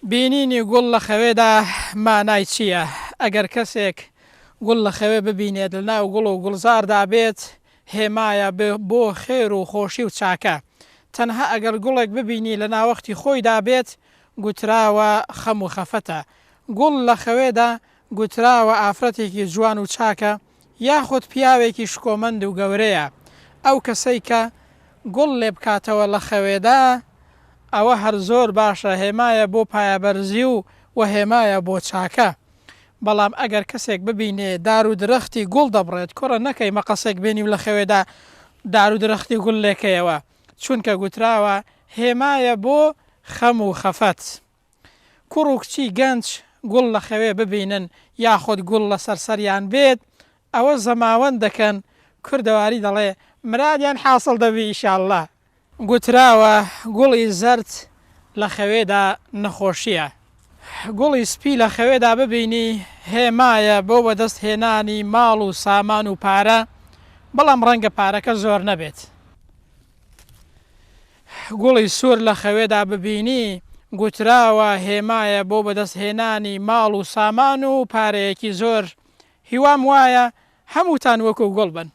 بینینی گوڵ لە خەوێدا مانای چییە؟ ئەگەر کەسێک گوڵ لە خەوێ ببینێت لەناو گوڵ و گوڵزاردا بێت هێمایە بۆ خێر و خۆشی و چاکە. تەنها ئەگەر گوڵێک ببینی لە ناوەختی خۆیدا بێت گوتراوە خەم و خەفەتە. گوڵ لە خەوێدا گوتراوە ئافرەتێکی جوان و چاکە یاخود پیاوێکی شکۆمەند و گەورەیە. ئەو کەسەی کە گوڵ لێبکاتەوە لە خەوێدا ئەوە هەر زۆر باشە هێمایە بۆ پایەبەرزی و وە هێمایە بۆ چاکە. بەڵام ئەگەر کەسێک ببینێ دار و درەختی گوڵ دەبڕێت کوڕە نەکەی مەقەسێک بێنی و لە خەوێدا دار و درەختی گوڵ لێکەیەوە چونکە گوتراوە هێمایە بۆ خەم و خەفەت. کوڕ و کچی گەنج گوڵ لە خەوێ ببینن یاخود گوڵ لەسەر سەریان بێت ئەوە زەماوەند دەکەن، کوردەواری دەڵێ مرادیان حاسڵ دەبی ئیشاڵڵا. گوتراوە گوڵی زەرد لە خەوێدا نەخۆشییە. گوڵی سپی لە خەوێدا ببینی هێمایە بۆ بەدەست هێنانی ماڵ و سامان و پارە، بەڵام ڕەنگە پارەکە زۆر نەبێت. گوڵی سوور لە خەوێدا ببینی گوتراوە هێمایە بۆ بەدەست هێنانی ماڵ و سامان و پارەیەکی زۆر، هیوام وایە هەمووتان وەکو گوڵ بن.